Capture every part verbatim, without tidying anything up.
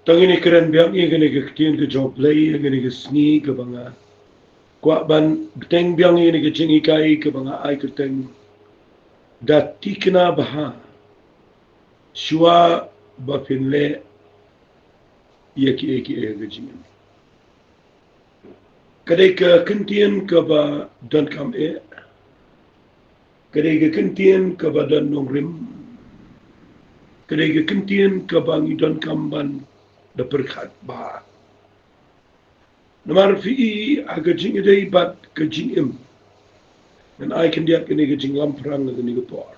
Tang ïa kane ka kren biang ïa kane ka ktien ka jong U Blei ïa kane ka sngi kaba nga kwah ban bteng biang ïa kane ka jinghikai kaba nga ai kyrteng da thikna bha shuwa ba phin leh ïa kiei kiei ha ka jingim. Ka dei ka kyntien kaba donkam eh. Ka dei ka kyntien kaba don nongrim. Ka dei ka kyntien kaba ngi donkam ban da pyrkhat bha. Namar phi i ha ka jingïadei bad ka jingim. Ngan ai khyndiat kane ka jinglamphrang ha kane ka por.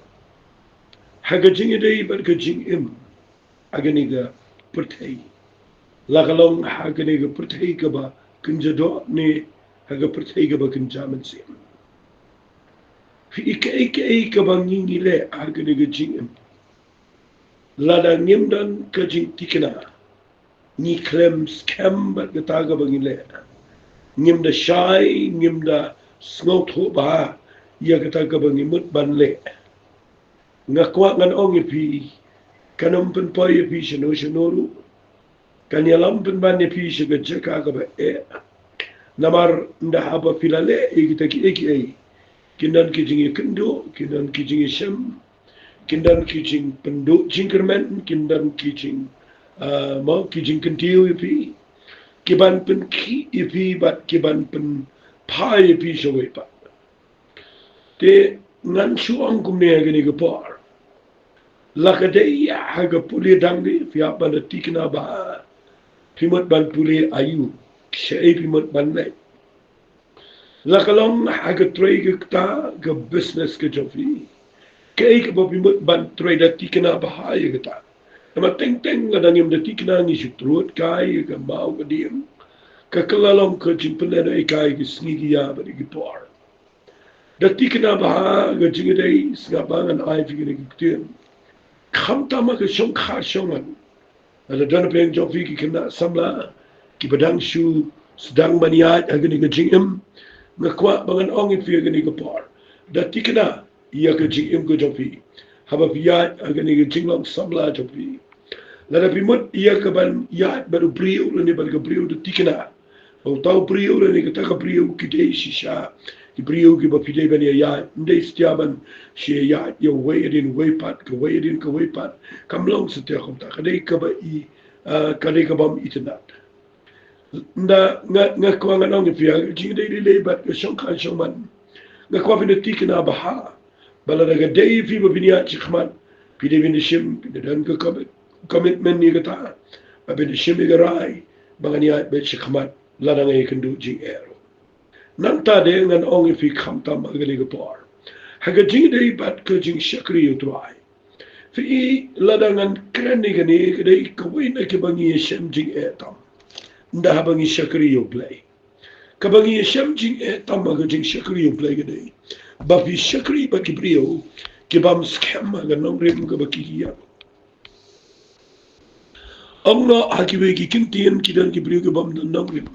Ha ka jingïadei bad ka jingim ha kane ka pyrthei. La ka long ha kane ka pyrthei kaba kynja doh ne ha ka pyrthei kaba kynja mynsiem. Phi i kaei kaei kaba ngi ngi leh ha kane ka jingim. Lada ngim don ka jingthikna, ngi khlem skhem bad kata kaba ngi leh. Ngim da shai, ngim da sngewthuh bha ïa kata kaba ngi mut ban leh. Nga kwah ngan ong ïa phi, kan ym pynpoi ïa phi shano shano ruh. Kan ïalam pynban ïa phi sha ka jaka kaba eh. Namar ynda haba phi la leh ïa kita kiei kiei, kin don ki jingïakynduh, kin don ki jingïashem, kin don ki jingpynduh jingkyrmen, kin don ki jing, ah, mo, ki jingkyntiew ïa phi, ki ban pynkhih ïa phi bad ki ban pynphai ïa phi shawei pat. Te ngan shu ong kumne ha kane ka por. La ka dei ha ka pule dang dei, phi hap ban da thikna bha. Phi mut ban pule aïu, shaei phi mut ban leit. La ka long ha ka trei ka kata ka business ka jong phi. Kaei kaba phi mut ban trei, da thikna bha ïa kata. Namar teng teng lada ngim da thikna ngi shu trud kai ïa ka maw ka dieng. Ka kylla long ka jingpynlehnohei kai ka sngi ki ïa bad ki por. Da thikna bha ha ka jingïadei, sngap ba ngan ai phi kane ka ktien. Khamtam ha ka shongkha shongman. Lada don pdeng jong phi ki khynnah samla kiba dang shu sdang ban ïaid ha kane ka jingim, nga kwah ba ngan ong ïa phi ha kane ka por, da thikna ïa ka jingim ka jong phi haba phi ïaid ha kane ka jinglong samla jong phi. Lada phi mut ïa ka ban ïaid bad u briew lane bad ka briew, da thikna ba uta u briew lane kata ka briew ki dei shisha ki briew kiba phi dei ban ïaid, ym dei shisha ban shu ïaid ïa uwei hadien uwei pat, kawei hadien kawei pat. Kam long shisha kumta, ka dei kaba i, ah, ka dei kaba ym itynnad. Nda nga, nga kwah ngan ong ïa phi ha ka jingïadei lei lei bad ka shongkha shongman, nga kwah phin da thikna bha ba lada ka dei phi ba phin ïaid shakhmat, phi dei phin da shim, phin da don ka commit-, commitment ïa kata, ba phin da shim ïa ka rai ba ngan ïaid beit shakhmat lada nga ïakynduh jingeh ruh. Nangta de ngan ong ïa phi khamtam ha kane ka por, ha ka jingïadei bad ka jingshakri ïa u Trai. Phi i, lada ngan kren ïa kane, ka dei kawei na kiba ngi ïashem jingeh tam. Nda haba ngi shakri ïa u Blei, kaba ngi ïashem jingeh tam ha ka jingshakri ïa u Blei ka dei ba phi shakri bad ki briew kibym skhem ha ka nongrim kaba ki ki ïa. Ong noh ha kiwei ki kyntien, ki don ki briew kibym don nongrim.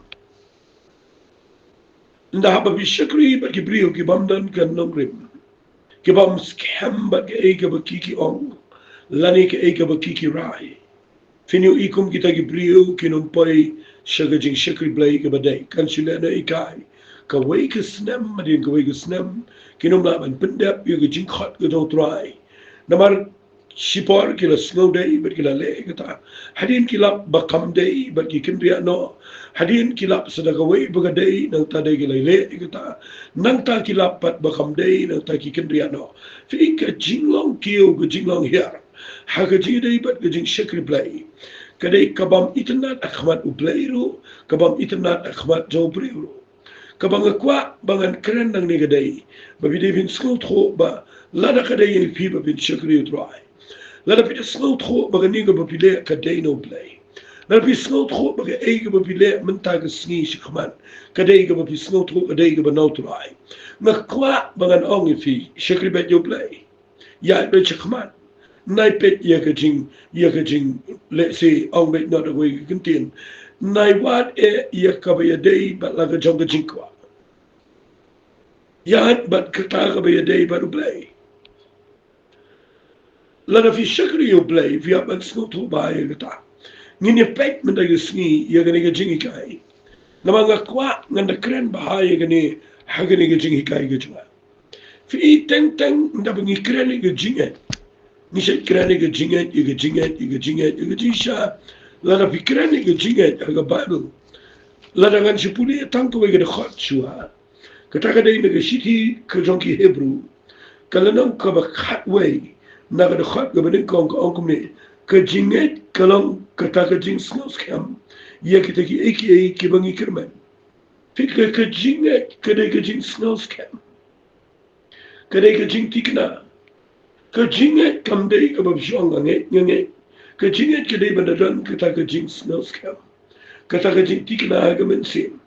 Nda haba phi shakri bad ki briew kibym don ka nongrim, kibym skhem bad kaei kaba ki ki ong lane kaei kaba ki ki rai, phin ïohi kum kita ki briew kin ym poi sha ka jingshakri Blei kaba dei. Kan shu lehnohei kai kawei ka snem hadien kawei ka snem, kin ym lah ban pyndep ïa ka jingkhot ka jong u Trai. Namar shipor ki la sngewdei bad ki la leh ïa kata. Hadien ki lap ba kam dei bad ki kynriah noh. Hadien ki lap sa da kawei ba ka dei, nangta de ki la leh ïa kata. Nangta ki lap pat ba kam dei, nangta ki kynriah noh. Phi i, ka jinglong kiew, ka jinglong hiar ha ka jingïadei bad ka jingshakri Blei, ka dei kabym itynnad ha khmat u Blei ruh, kabym itynnad ha khmat jong u briew ruh. Kaba nga kwah ba ngan kren nangne ka dei ba phi dei phin sngewthuh ba lada ka dei ïa phi ba phin shakri ïa u Trai, lada phi da sngewthuh ba kane kaba phi leh ka dei na u Blei, lada phi sngewthuh ba kaei kaba phi leh mynta ka sngi shakhmat ka dei kaba phi sngewthuh ka dei kaba na u Trai, nga kwah ba ngan ong ïa phi, shakri beit ïa u Blei. Ïaid beit shakhmat. Nai peit ïa ka jing, ïa ka jing, let's say, ong beit noh da kawei ka kyntien, nai wad eh ïa kaba ïadei bad la ka jong ka jingkwah. Ïaid bad kata kaba ïadei bad u Blei. Lada phi shakri ïa u Blei, phi hap ban sngewthuh bha ïa kata. Ngin ïa peit mynta ka sngi ïa kane ka jinghikai. Namar nga kwah ngan da kren bha ïa kane ha kane ka jinghikai ka jong nga. Phi i, teng teng nda ba ngi kren ïa ka jingngeit, ngi sa kren ïa ka jingngeit, ïa ka jingngeit, ïa ka jingngeit, ïa ka jingshisha. Lada phi kren ïa ka jingngeit ha ka Baibl, lada ngan shu pule tang kawei ka dkhot shuwa, kata ka dei na ka shithi ka jong ki Hebru, ka lynnong kaba khatwei, na ka dkhot kaba nyngkong, ka ong kumne: Ka jingngeit ka long kata ka jingsngewskhem ïa kita kiei kiei kiba ngi kyrmen. Phi, ka, ka jingngeit ka dei ka jingsngewskhem. Ka dei ka jingthikna. Ka jingngeit kam dei kaba phi ong nga ngeit, nga ngeit. Ka jingngeit ka dei ban da don kata ka jingsngewskhem, kata ka jingthikna ha ka mynsiem.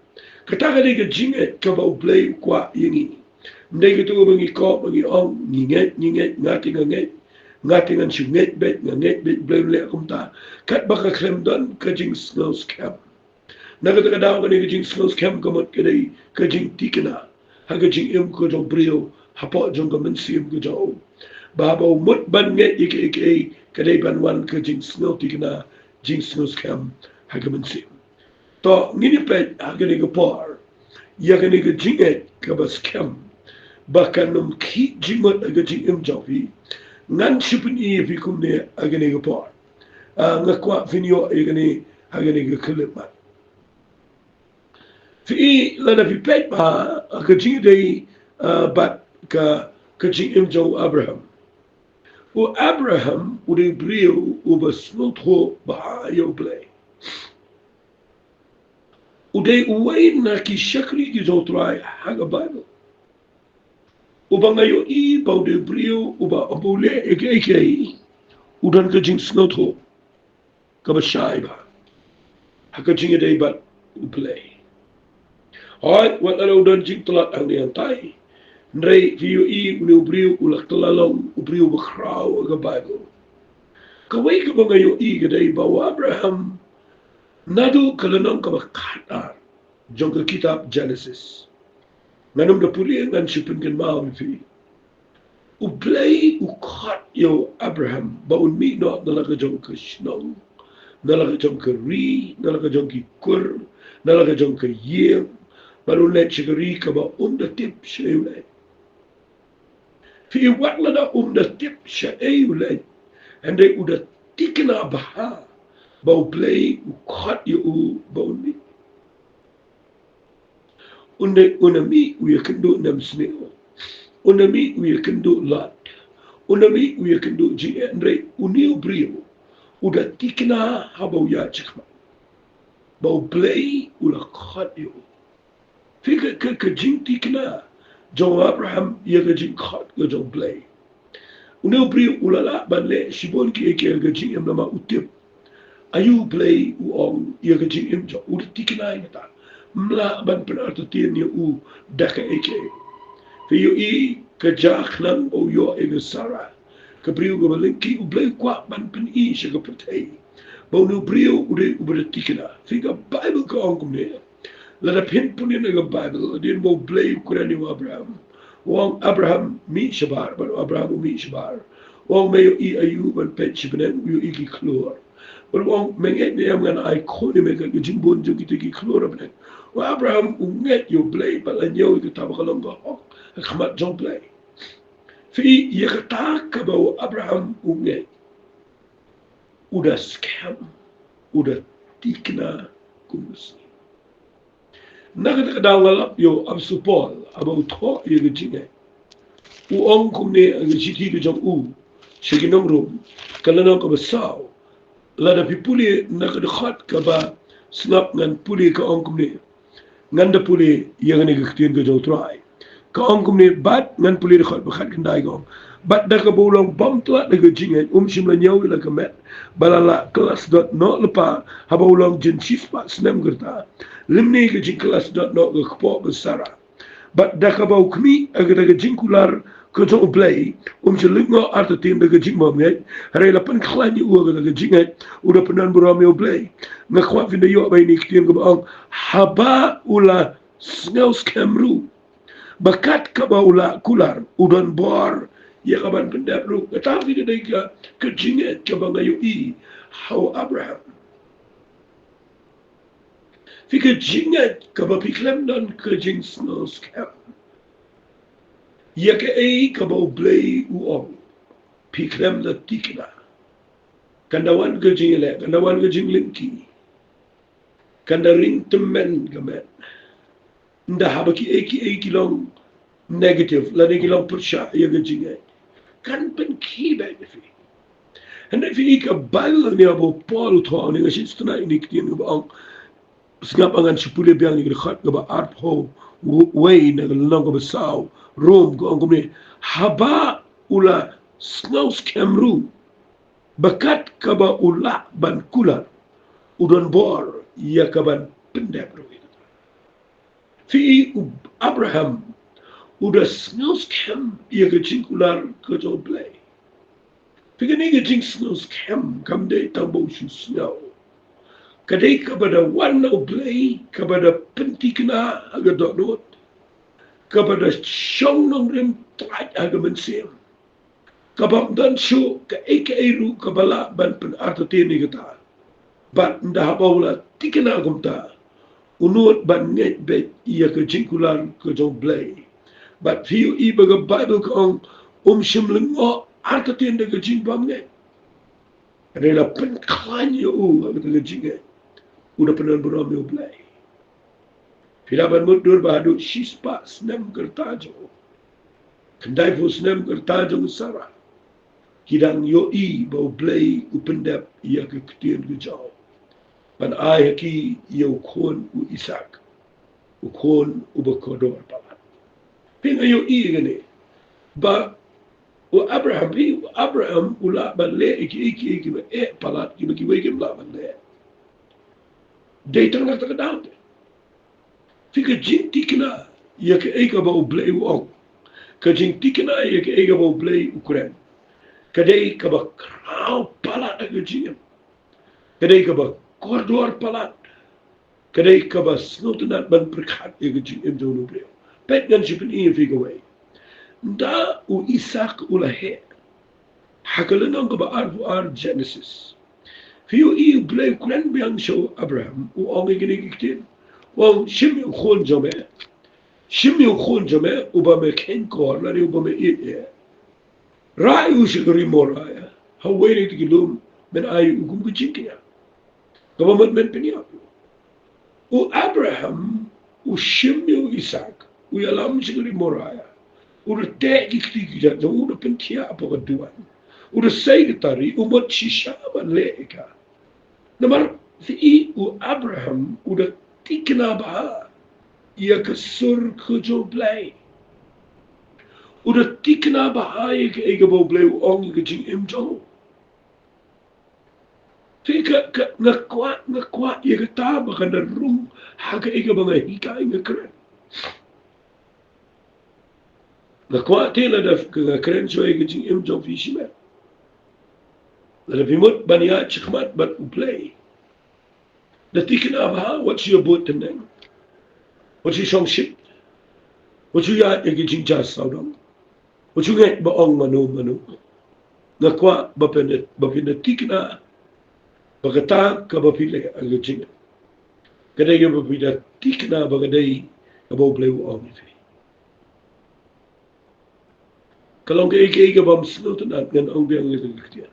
Kata ka dei ka jingngeit kaba U Blei u kwah ïa ngi. Ym dei kato kaba ngi kop, ba ngi ong, ngi ngeit, ngi ngeit, nga te nga ngeit, nga te ngan shu ngeit beit, nga ngeit beit, U Blei un leh kumta. Katba ka khlem don ka jingsngewskhem. Na kata ka daw kane ka jingsngewskhem ka mut ka dei ka jingthikna ha ka jingim ka jong u briew, hapoh jong ka mynsiem ka jong u. Ba haba u mut ban ngeit ïa kiei kiei, ka dei ban wan ka jingsngewthikna, jingsngewskhem ha ka mynsiem. To, ngin ïa peit ha kane ka por ïa kane ka jingngeit kaba skhem ba kan ym khih jingmut ha ka jingim jong phi. Ngan shu pyni ïa phi kumne ha kane ka por. Ah, nga kwah phin ïoh ïa kane ha kane ka khyllipmat. Phi i, lada phi peit bha ha ka jingïadei, ah, bad ka, ka jingim jong u Abraham. U Abraham u dei u briew uba sngewthuh bha ïa U Blei. U dei uwei na ki shakri ki jong U Trai ha ka Baibl, uba nga ïohi ba u dei u briew uba, uba u leh ïa kiei kiei, u don ka jingsngewthuh kaba shai bha ha ka jingïadei bad U Blei. Hooid, wat la u don jingtlot hangne hangtai, hynrei phi ïohi une u briew u la kylla long u briew bakhraw ha ka Baibl. Kawei kaba nga ïohi ka dei ba u Abraham, naduh ka lynnong kaba khatar jong ka kitab Genesis, ngan ym da pule, ngan shu pynkynmaw ïa phi. U Blei u khot ïa u Abraham ba un mih noh na la ka jong ka shnong, na la ka jong ka ri, na la ka jong ki kur, na la ka jong ka ïing, bad un leit sha ka ri kaba um da tip shaei u leit. Phi i, wat lada um da tip shaei u leit, hynrei u da thikna bha ba U Blei u khot ïa u ba un mih. Un da, un da mih u ïakynduh nemsniew, un da mih u ïakynduh lad, un da mih u ïakynduh jingeh, hynrei une u briew u da thikna haba u ïaid shakhmat ba U Blei u la khot ïa u. Phi, ka, ka, ka jingthikna jong u Abraham ïa ka jingkhot ka jong U Blei. Une u briew u la lah ban leh shibun kiei kiei ha ka jingim namar u tip aïu U Blei u ong ïa ka jingim jong u. U da thikna ïa kata. Ym lah ban pynartatien ïa u da kaei kaei. Phi ïohi ka jia khnang ba u ïoh ïa ka Sara, ka briew kaba lyngkhi. U Blei u kwah ban pyni sha ka pyrthei ba une u briew u dei uba da thikna. Phi, ka Baibl ka ong kumne. Lada phin pule na ka Baibl, hadien ba U Blei u kren ïa u Abraham, u ong, Abraham, mih shabar, bad u Abraham u mih shabar. U ong, me ïohi aïu? Ban peit sha bneng, u ïohi ki khlur. Bad u ong, me ngeit ne em ngan ai khun ïa me kat ka jingbun jong kita ki khlur ha bneng? U Abraham u ngeit ïa U Blei bad la ñiew ïa kata ba ka long ka hok ha khmat jong U Blei. Phi, ïa kata kaba u Abraham u ngeit, u da skhem, u da thikna kum ka sngi. Na kata ka daw nga lap ïa u Apostol Paul haba u thoh ïa ka jingngeit. U ong kumne ha ka shithi ka jong u sha ki nong Rom, ka lynnong kaba saw, lada phi pule na ka dkhot kaba sngap ngan pule, ka ong kumne. Ngan da pule ïa kane ka ktien ka jong U Trai. Ka ong kumne, bad ngan pule dkhot ba khatkhyndai, ka ong: Bad da kaba u long bym tlot ha ka jingngeit, um shym la ñiew ïa la ka met ba la lah kylla sdot noh lypa haba u long jin shispah snem ka rta, lymne ka jingkylla sdot noh ka kpoh ka Sara. Bad da kaba u khmih ha kata ka jingkular ka jong U Blei, um shym lyngngoh artatien da ka jingbymngeit, hynrei la pynkhlaiñ ïa u ha kata ka jingngeit, u da pyndonburom ïa U Blei. Nga kwah phin da ïoh ba ine i ktien kaba ong, haba u la sngewskhem ruh ba kat kaba u la kular u don bor ïa ka ban pyndep ruh. Kata phi, ka dei ka, ka jingngeit kaba nga ïohi ha u Abraham. Phi ka jingngeit kaba phi khlem don ka jingsngewskhem ïa kaei kaba U Blei u ong, phi khlem da tikna. Kan da wan ka jingïaleh, kan da wan ka jinglynti, kan da ring tymmen ka met. Ynda haba kiei kiei ki long negative lane ki long pyrshah ïa ka jingngeit, kan pynkhih beit ïa phi. Hynrei phi i ka Baibl, ïa ba u Paul u thoh, nga sngewtynnat ïa kane ka ktien kaba ong, sngap, ngan shu pule biang ïa ka dkhot kaba arphew wei na ka lynnong kaba saw Rom, ka ong kumne: Haba u la sngewskhem ruh ba kat kaba u lah ban kular, u don bor ïa ka ban pyndep ruh. Phi i, u Abraham u da sngewskhem ïa ka jingkular ka jong U Blei. Phi, kane ka jingsngewskhem kam dei tang ba u shu sngew. Ka dei kaba da wan na U Blei, kaba da pyntikna ha ka dohnud, kaba da shong nongrim trai ha ka mynsiem, kaba ym don shuh kaei kaei ruh kaba lah ban pynartatien ïa kata. Bad ynda haba u la tikna kumta, u nud ban ngeit beit ïa ka jingkular ka jong U Blei. Bad phi ïohi ba ka Baibl ka ong, um shym lyngngoh artatien da ka jingbymngeit. Hynrei la pynkhlaiñ ïa u ha kata ka jingngeit, u da pyndon burom ïa U Blei. Phi lah ban mutdur ba haduh shispah snem ka rta jong u, khyndaiphew snem ka rta jong u Sarah, ki dang ïohi ba U Blei u pyndep ïa ka ktien ka jong u ban ai ha ki ïa u khun u Isaak, u khun uba kordor palat. Phi, nga ïohi ïa kane, ba u Abraham, phi, u Abraham u lah ban leh ïa kiei kiei kiba eh palat, kiba kiwei kim lah ban leh. Dei tang na kata ka daw te. Phi, ka jingtikna ïa kaei kaba U Blei u ong, ka jingtikna ïa kaei kaba U Blei u kren, ka dei kaba khraw palat ha ka jingim. Ka dei kaba kordor palat. Ka dei kaba sngewtynnat ban pyrkhat ïa ka jingim jong u briew. Peit, ngan shu pyni ïa phi kawei. Ynda u Isaak u la heh, ha ka lynnong kaba arphew ar Genesis, phi ïohi U Blei u kren biang sha u Abraham, u ong ïa kine ki ktien. U ong, shim ïa u khun jong me, shim ïa u khun jong me uba me kheiñkor lane uba me ïeit eh, rah ïa u sha ka ri Moriah, ha uwei na kita ki lum, men ai ïa u kum ka jingkñia kaba mut men pynïap ïa u. U Abraham u shim ïa u Isaak, u ïalam sha ka ri Moriah, u da teh ki kti ki jait jong u, u da pynthiah hapoh ka duwan, u da sei ka tari, u mut shisha ban leh ïa ka. Namar phi i, u Abraham u da tikna bha ïa ka sur ka jong U Blei. U da tikna bha ïa kaei kaba U Blei u ong ïa ka jingim jong u. Phi, ka, ka, nga kwah, nga kwah ïa kata ba kan da rung ha kaei kaba nga hikai, nga kren. Nga kwah te lada ka, nga kren shuwa ïa ka jingim jong phi shimet, lada phi mut ban ïaid shakhmat bad U Blei, da tikna bha, wat shu ïa bud tneng, wat shu shongshit, wat shu ïaid ïa ka jingjia sawdong, wat shu ngeit ba ong mano mano. Nga kwah ba phin, ba phin da tikna ba kata kaba phi leh ha ka jingim, ka dei kaba phi da tikna ba ka dei kaba U Blei u ong ïa phi. Ka long kaei kaei kabym sngewtynnat, ngan ong biang ïa ka ktien.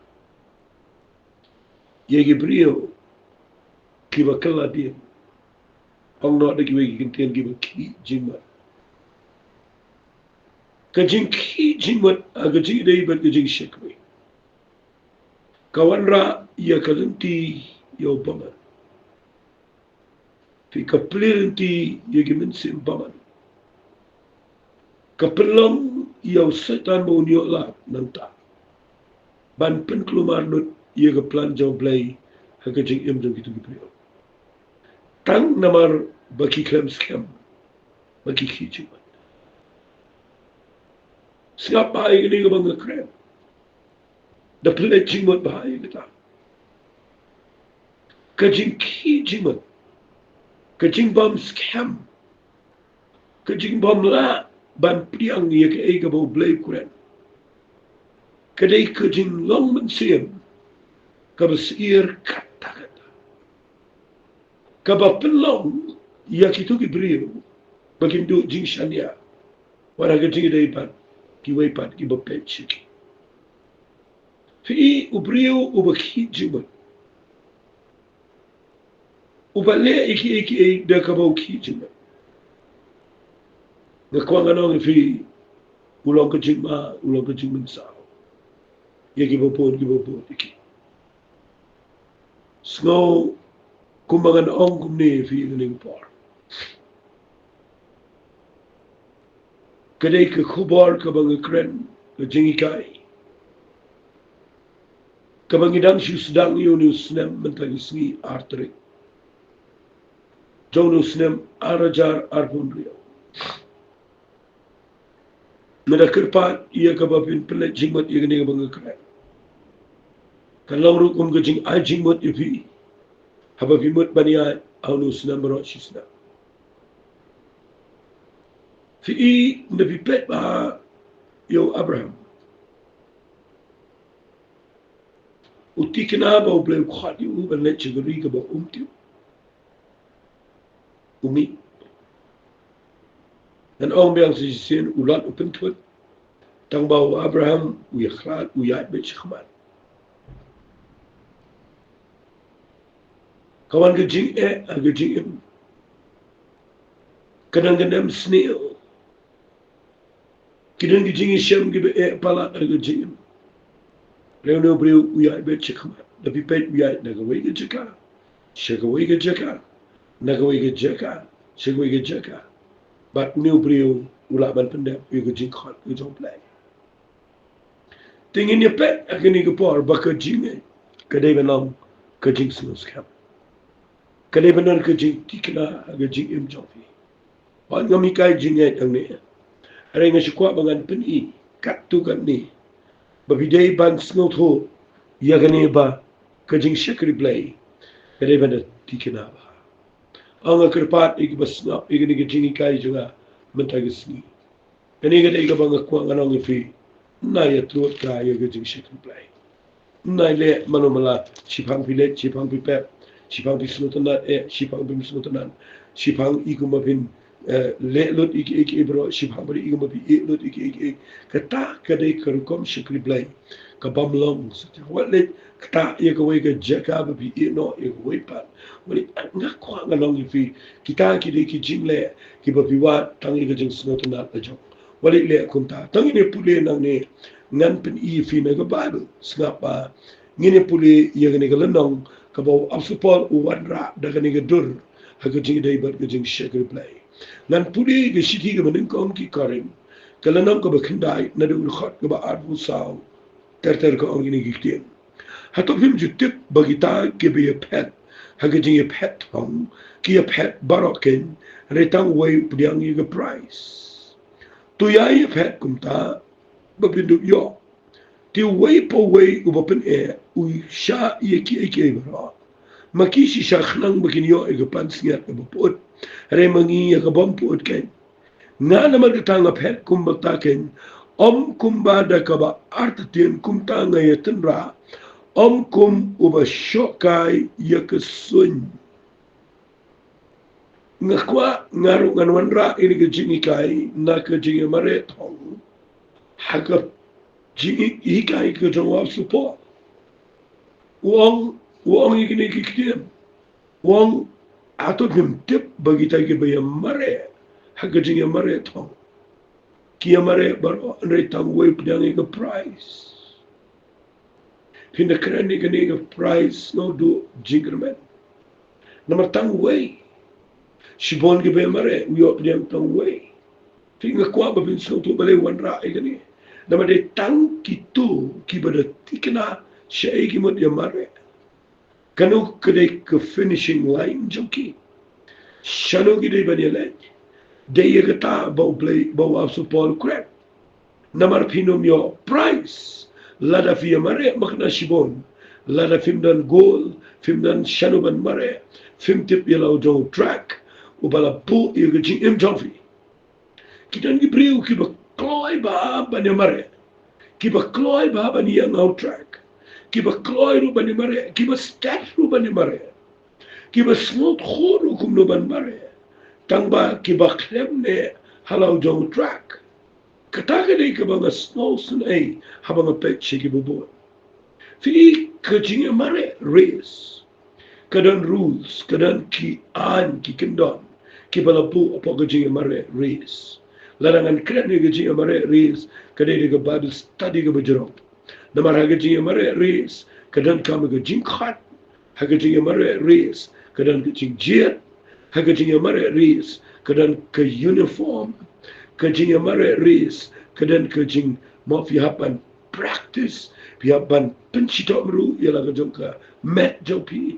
Ïa ki briew kiba kylla dien, ong noh da kiwei ki ktien, kiba khih jingmut. Ka jingkhih jingmut ha ka jingïadei bad ka jingshakri ka wanrah ïa ka lynti ïa u bymman. Phi, ka plie lynti ïa ki mynsiem bymman. Ka pynlong ïa u Soitan ba un ïoh lad nangta ban pynkulmar lut ïa ka plan jong U Blei ha ka jingim jong kito ki briew, tang namar ba ki khlem skhem, ba ki khih jingmut. Sngap bha ïa kane kaba nga kren. Da pynleit jingmut bha ïa kata. Ka jingkhih jingmut, ka jingbym skhem, ka jingbym lah ban pdiang ïa kaei kaba U Blei u kren, ka dei ka jinglong mynsiem kaba syiar katta katta, kaba pynlong ïa kito ki briew ba kin duh jingshaniah, wat ha ka jingïadei bad kiwei pat kiba peit sha ki. Phi i, u briew uba khih jingmut, uba leh ïa kiei kiei da kaba u khih jingmut, nga kwah ngan ong ïa phi, u long ka jingma, u long ka jingmynsaw ïa kiba bun, kiba bun ïa ki. Sngew kumba ngan ong kumne ïa phi ha kane ka por. Ka dei ka khubor kaba nga kren, ka jinghikai kaba ngi dang shu sdang ïa une u snem mynta ka sngi, ar tarik jong une u snem ar hajar arphew hynriew. Nga da kyrpad ïa kaba phin pynleit jingmut ïa kane kaba nga kren. Kan long ruh kum ka jingai jingmut ïa phi haba phi mut ban ïaid ha une u snem baroh shi snem. Phi i, ynda phi peit bha ïa u Abraham, u thikna ba U Blei u khot ïa u ban leit sha ka ri kaba um tip, u mih. Ngan ong biang sa shisien, u Lot u pynthut, tangba u Abraham u ïakhlad, u ïaid beit shakhmat. Ka wan ka jingeh ha ka jingim, ka dang ka nemsniew, ki don ki jingïashem kiba eh palat ha ka jingim. Hynrei une u briew u ïaid beit shakhmat. Ynda phi peit, u ïaid na kawei ka jaka sha kawei ka jaka, na kawei ka jaka sha kawei ka jaka. Bad une u briew u lah ban pyndep ïa ka jingkhot ka jong U Blei. Te ngin ïa peit ha kane ka por ba ka jingngeit ka dei ban long ka jingsngewskhem. Ka dei ban long ka jingthikna ha ka jingim jong phi. Wat ngam hikai jingngeit hangne. Hynrei nga shu kwah ba ngan pyni katto katne ba phi dei ban sngewthuh ïa kane ba ka jingshakri Blei ka dei ban da thikna bha. Nga kyrpad ïa kiba sngap ïa kane ka jinghikai jong nga mynta ka sngi. Kane ka dei kaba nga kwah ngan ong ïa phi. Nai ïa tlot ka ïa ka jingshakri Blei. Nai leh mano mala, shiphang phi leit, shiphang phi pep, shiphang phi sngewtynnat eh, shiphang phim sngewtynnat, shiphang i kumba phin, eh, leh lut ïa ki, ïa ki, ïa ki baroh, shiphang ba dei i kumba phi ïeh lut ïa ki, ïa ki, ïa ki. Kata ka dei ka rukom shakri Blei kabym long satia. Wat leit kata ïa kawei ka jaka ba phi ïeh noh ïa kawei pat. Wat leit, nga kwah ngan ong ïa phi, kita ki dei ki jingleh kiba phi wad tang ïa ka jingsngewtynnat la jong. Wat leit leh kumta. Tang ngin ïa pule nangne, ngan pyni ïa phi na ka Baibl. Sngap ba ngin ïa pule ïa kane ka lynnong kaba u apostol Paul u wanrah da kane ka dur ha ka jingïadei bad ka jingshakri Blei. Ngan pule ïa ka shithi kaba nyngkong ki Korinth, ka lynnong kaba khyndai, naduh ka dkhot kaba arphew saw. Ter ter ka ong kine ki ktien. Hato phim ju tip ba kita kiba ïaphet ha ka jingïaphet thong ki ïaphet baroh keiñ, hynrei tang uwei u pdiang ïa ka prais? To ïai ïaphet kumta ba phin dup ïoh. Te uwei pa uwei uba pyneh u shah ïa kiei kiei baroh. Ma ki shisha khnang ba kin ïoh ïa ka pansngiat kaba pyut, hynrei ma ngi ïa kabym pyut keiñ. Nga namar kata nga phet kumta keiñ, ym kumba da kaba artatien, kumta nga ïatynrah, ym kum uba shoh kai ïa ka suiñ. Nga kwah nga ruh ngan wanrah ïa kane ka jinghikai na ka jingïamareh thong ha ka jinghikai ka jong u apostol Paul. U ong, u ong ïa kine ki ktien. U ong, hato phim tip ba kita kiba ïamareh ha ka jingïamareh thong ki ïamareh baroh, hynrei tang uwei u pdiang ïa ka prais? Phin da kren ïa kane ka prais, sngewduh jingkyrmen. Namar tang uwei. Shibun kiba ïamareh, u ïoh pdiang tang uwei. Te nga kwah ba phin sngewthuh balei u wanrah ïa kane. Namar dei tang kito kiba da thikna shaei ki mut ïamareh. Kano ka dei ka finishing line jong ki? Shano ki dei ban ïaleit? Dei ïa kata ba U Blei, ba u apostol Paul u kren. Namar phin ym ïoh prais lada phi ïamareh makna shibun. Lada phim don goal, phim don shano ban mareh, phim tip ïa la u jong u track uba la buh ïa ka jingim jong phi. Ki don ki briew kiba kloi bha ban ïamareh, kiba kloi bha ban ïeng ha u track, kiba kloi ruh ban ïamareh, kiba stet ruh ban ïamareh, kiba sngewthuh ruh kumno ban mareh. Tang ba kiba khlem ne ha la u jong u track. Kata ka dei kaba nga sngew sngewsih haba nga peit sha kiba bun. Phi, ka jingïamareh race ka don rules, ka don ki aiñ, ki kyndon kiba la buh hapoh ka jingïamareh race. Lada ngan kren ïa ka jingïamareh race, ka dei da ka Bible study kaba jrong. Namar ha ka jingïamareh race ka donkam ka jingkhot, ha ka jingïamareh race ka don ka jingjied, ha ka jingïamareh race ka don ka uniform, ka jingïamareh race ka don ka jing, mo, phi hap ban practice, phi hap ban pynshitom ruh ïa la ka jong ka met jong phi.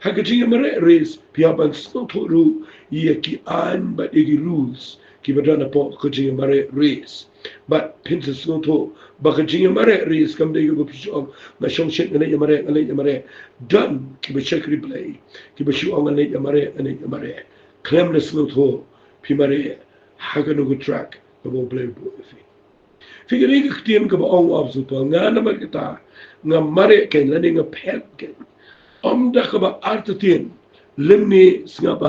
Ha ka jingïamareh race phi hap ban sngewthuh ruh ïa ki aiñ bad ïa ki rules kiba don hapoh ka jingïamareh race. Bad phin sa sngewthuh ba ka jingïamareh race kam dei kaba phi shu ong, nga shong shit, nga leit ïamareh, nga leit ïamareh. Don kiba shakri Blei kiba shu ong, nga leit ïamareh, nga leit ïamareh, khlem da sngewthuh phi mareh ha kano ka track kaba U Blei u buh ïa phi. Phi, kane ka ktien kaba ong u Apostle Paul, nga namar kata nga mareh kein lane nga phet kein, ym da kaba artatien, lymne sngap,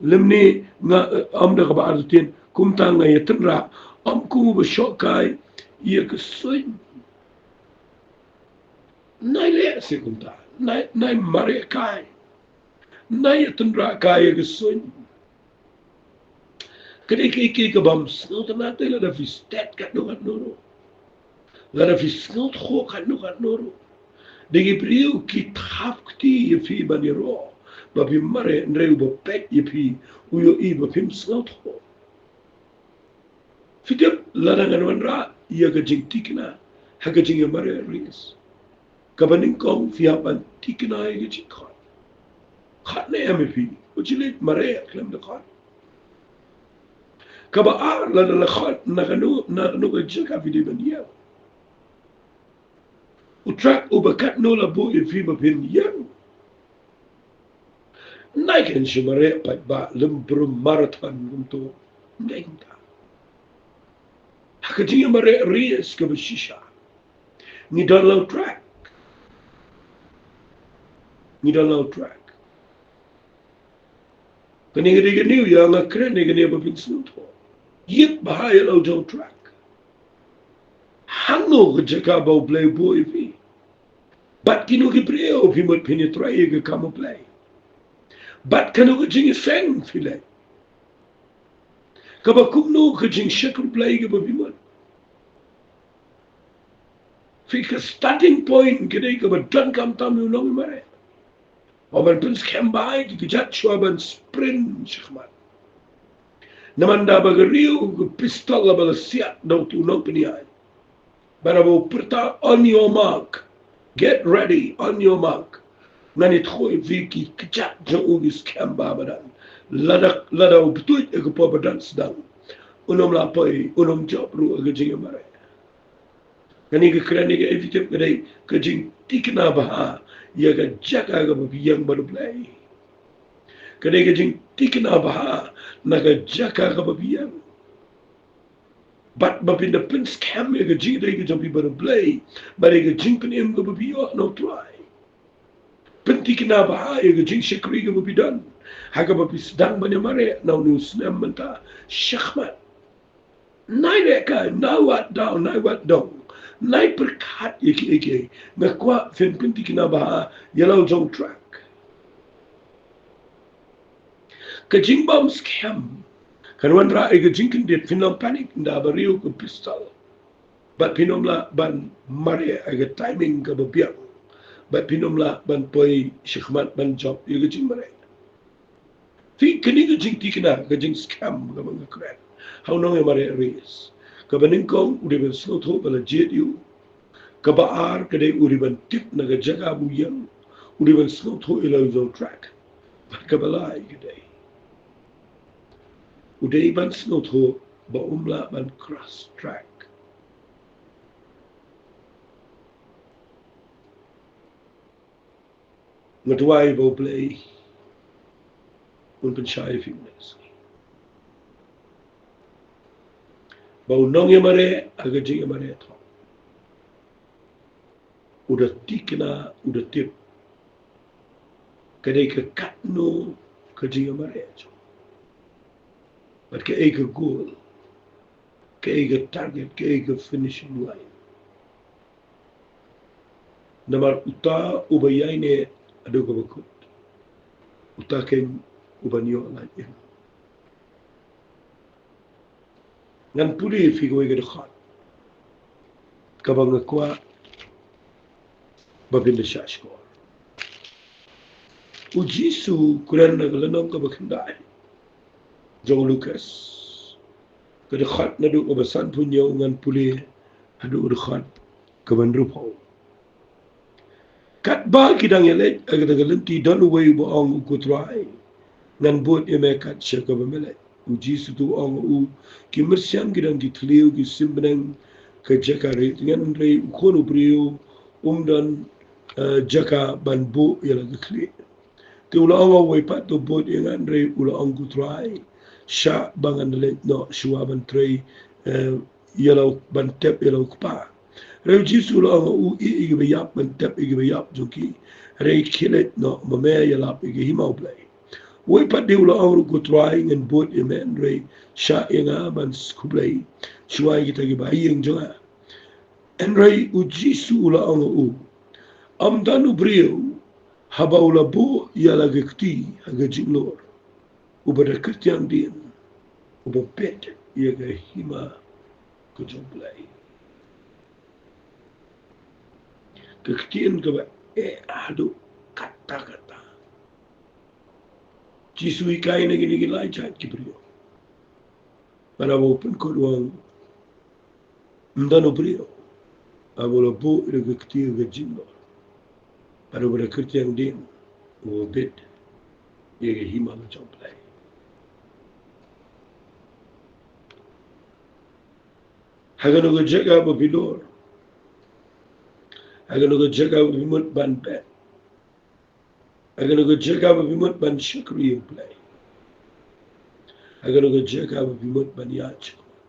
lymne nga, ym da kaba artatien, kumta nga ïatynrah, ym kum uba shoh kai ïa ka suiñ. Nai leh seh kumta, nai, nai mareh kai, nai ïatynrah kai ïa ka suiñ. Ka dei kaei kaei kabym sngewtynnat te, lada phi stet katno katno ruh, lada phi sngewthuh katno katno ruh, da ki briew ki thap kti ïa phi ban ïaroh ba phi mareh, hynrei uba peit ïa phi u ïohi ba phim sngewthuh. Phi tip, lada ngan wanrah ïa ka jingthikna ha ka jingïamareh race, kaba nyngkong phi hap ban thikna ïa ka jingkhot. Khot ne em ïa phi? Wat ju leit mareh khlem da khot. Kaba ar, lada la khot, na kano, na kano ka jaka phi dei ban ïeng? U track uba katno la buh ïa phi ba phin ïeng? Nai kein shu mareh paidbah, lem brum, marathon kumto. Nai kumta. Ha ka jingïamareh race kaba shisha, ngi don la u track. Ngi don la u track. Kane ka dei ka new, ïa nga kren ïa kane ba phin sngewthuh. Ïit bha ïa la u jong u track. Hangno ka jaka ba U Blei u buh ïa phi? Bad kino ki briew phi mut phin ïatrai ïa ka kam U Blei? Bad kano ka jingïaseng phi leh? Kaba kumno ka jingshakri Blei kaba phi mut? Phi, ka starting point ka dei kaba donkam tam ïa u nongïamareh. Ym ban pynskhem bha ïa ki kjat shuwa ban sprint shakhmat. Namar da ba ka riew ka pistol la ba la siat da utu u nongpynïaid, ba da ba u pyrta, "On your mark, get ready, on your mark." Ngan ïathuh ïa phi, ki kjat jong u ki skhem bha madan. Lada, lada u btuid ïa ka por ba don sdang, un ym lah poi, un ym jop ruh ha ka jingïamareh. Kane ka kren ïa kaei, phi tip, ka dei ka jingthikna bha ïa ka jaka kaba phi ïeng bad U Blei. Ka dei ka jingthikna bha na ka jaka kaba phi ïeng. Bad ba phin da pynskhem ïa ka jingïadei ka jong phi bad U Blei, bad ïa ka jingpynim kaba phi ïoh na U Trai. Pynthikna bha ïa ka jingshakri kaba phi don ha kaba phi sdang ban ïamareh na une u snem mynta shakhmat. Nai leh kai, nai wad down, nai wad dong, nai pyrkhat ïa kiei kiei. Nga kwah phin pynthikna bha ïa la u jong u track. Ka jingbym skhem kan wanrah ïa ka jingkyndit. Phin long panic, ynda ba riew ka pistol. Bad phin ym lah ban mareh ha ka timing kaba biang. Bad phin ym lah ban poi shakhmat ban jop ïa ka jingmareh. Phi, kane ka jingthikna, ka jingskhem kaba nga kren ha u nongïamareh race. Kaba nyngkong, u dei ban sngewthuh ba la jied ïa u. Kaba ar ka dei u dei ban tip na ka jaka ba u ïeng. U dei ban sngewthuh ïa la u jong u track. Bad kaba lai ka dei, u dei ban sngewthuh ba um lah ban cross track. Nga duwai ba U Blei un pynshai ïa phi mynne ka sngi, ba u nongïamareh ha ka jingïamareh thoh u da thikna, u da tip ka dei ka katno ka jingïamareh jong u. Bad kaei ka goal, kaei ka target, kaei ka finishing line. Namar uta uba ïaineh haduh kaba kut, uta keiñ uban ïoh lait ïa nga. Ngan pule ïa phi kawei ka dkhot kaba nga kwah ba phin da shahshkor. U Jisu u kren na ka lynnong kaba khyndai jong u Lukas, ka dkhot naduh kaba sanphew hynñiew, ngan pule haduh ka dkhot kaba hynriewphew. Katba ki dang ïaleit ha kata ka lynti, don uwei uba ong, "U Ko Trai, ngan bud ïa me kat sha kaba me leit." U Jisu u ong ha u, "Ki myrsiang ki don ki thliew, ki sim bneng ka jaka riewtngen, hynrei u Khun u briew um don, eh, jaka ban buh ïa la ka khlieh." Te u la ong ha uwei pat, "To bud ïa nga." Hynrei u la ong, "Ko Trai, shah ba ngan leit noh shuwa ban trei, eh, ïa la u, ban tep ïa la u kpa." Hynrei u Jisu u la ong ha u, "Ïeh ïa kiba ïap ban tep ïa kiba ïap jong ki, hynrei khie leit noh ma me ïalap ïa ka hima U Blei." Uwei pat de u la ong ruh, "Ko Trai, ngan bud ïa me, hynrei shah ïa nga ban khublei shuwa ïa kita kiba ha ïing jong nga." Hynrei u Jisu u la ong ha u, "Ym don u briew haba u la buh ïa la ka kti ha ka jinglur, uba da kyrtiang dien, uba bit ïa ka hima ka jong U Blei." Ka ktien kaba eh haduh katta katta. Jisu u hikai na kine ki lai jait ki briew. Bad haba u pynkut u ong, "Ym don u briew haba u la buh ïa ka kti ha ka jinglur, bad uba da kyrtiang dien, uba bit ïa ka hima ka jong U Blei." Ha kano ka jaka ba phi lur, ha kano ka jaka ba phi mut ban bit, ha kano ka jaka ba phi mut ban shakri ïa U Blei, ha kano ka jaka ba phi mut ban ïaid shakhmat,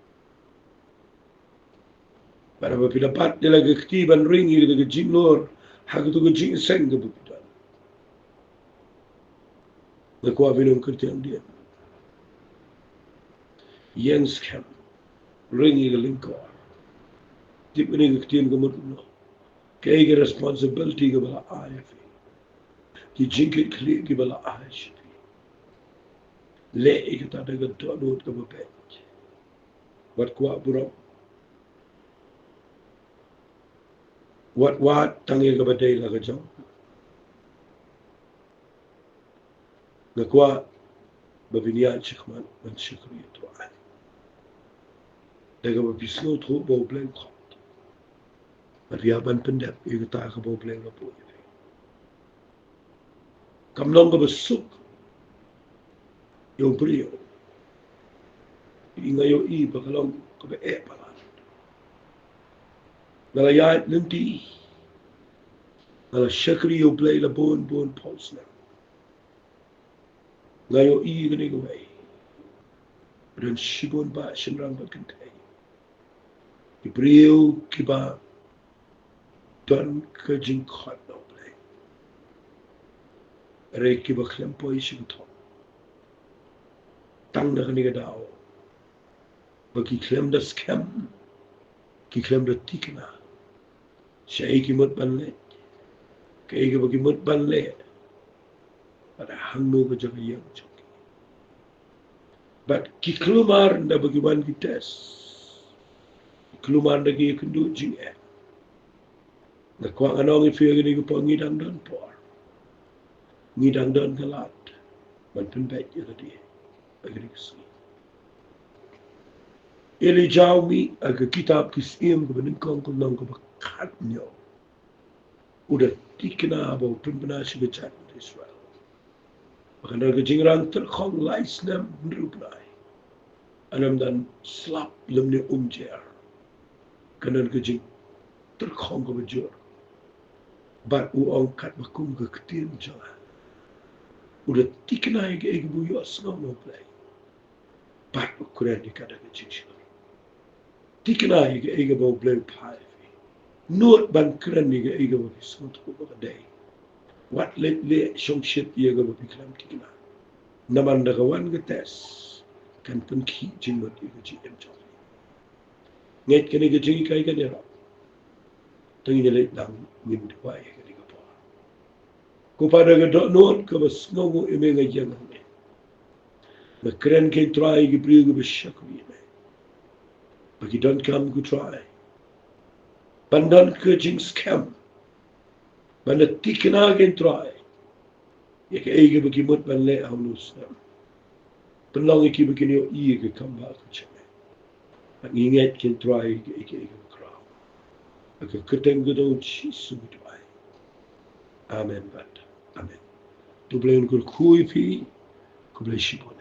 bad haba phi la bat ïa la ka kti ban ring ïa ka jinglur ha kato ka jingïaseng kaba phi don, nga kwah ba phin ym kyrtiang dien. Ïeng skhem, ring ïa ka lyngkor. Tip ïa kane ka ktien ka mut kumno. Kaei ka responsibility kaba la ai ïa phi, ki jingkitkhlieh kiba la ai sha phi, leh ïa kata da ka dohnud kaba beit. Wat kwah burom, wat wad tang ïa kaba dei la ka jong. Nga kwah ba phin ïaid shakhmat ban shakri ïa U Trai da kaba phi sngewthuh ba U Blei u khot, bad phi hap ban pyndep ïa kata kaba U Blei u la buh ïa phi. Kam long kaba suk ïa u briew. Nga ïohi ba ka long kaba eh palat. Nga la ïaid lynti, nga la shakri ïa U Blei la bun bun phew snem. Nga ïohi kane kawei, ba don shibun bah shynrang bad kynthei, ki briew kiba don ka jingkhot na U Blei, hynrei kiba khlem poi sha ka thong. Tang na kane ka daw ba ki khlem da skhem, ki khlem da thikna shaei ki mut ban leit, kaei kaba ki mut ban leh, bad hangno ka jaka ïeng jong ki. Bad ki kulmar ynda ba ki wan ki test, ki kulmar ynda ki ïakynduh jingeh. Nga kwah ngan ong ïa phi ha kane ka por, ngi dang don por, ngi dang don ka lad ban pynbeit ïa lade ha kane ka sngi. Elijah u mih ha ka kitab Ki Syiem kaba nyngkong, ka lynnong kaba khathynñiew, u da thikna ba u pynbna sha ka jaitbynriew Israel ba kan don ka jingrang tyrkhong lai snem hynriew bnai. Ym don slap lymne um jer. Kan don ka jingtyrkhong kaba jur. Bad u ong, katba kum ka ktien jong nga. U da thikna ïa kaei kaba u ïohsngew na U Blei, bad u kren ïa ka da ka jingshlur. Thikna ïa kaei kaba U Blei u phah ïa phi. Nud ban kren ïa kaei kaba phi sngewthuh ba ka dei. Wat leit leh shongshit ïa kaba phi khlem thikna. Namar ynda ka wan ka test, kan pynkhih jingmut ïa ka jingim jong ngi. Ngeit kane ka jinghikai kan ïarap. Tang ngin ïaleit lang, ngin duwai ha kane ka por. Ko Kpa, da ka dohnud kaba sngewnguh ïa me nga ïeng hangne. Nga kren, ko Trai, ïa ki briew kiba shakri ïa me, ba ki donkam, ko Trai, ban don ka jingskhem, ban da thikna, ko Trai, ïa kaei kaba ki mut ban leh ha une u snem. Pynlong ïa ki ba kin ïohi ïa ka kam ba ka jong me. Bad ngi ngeit, ko Trai, ïa kaei kaei kaba khraw. Ha ka kyrteng ka jong u Jisu ngi duwai. Amen bad amen. To Blei un kyrkhu ïa phi. Khublei shibun.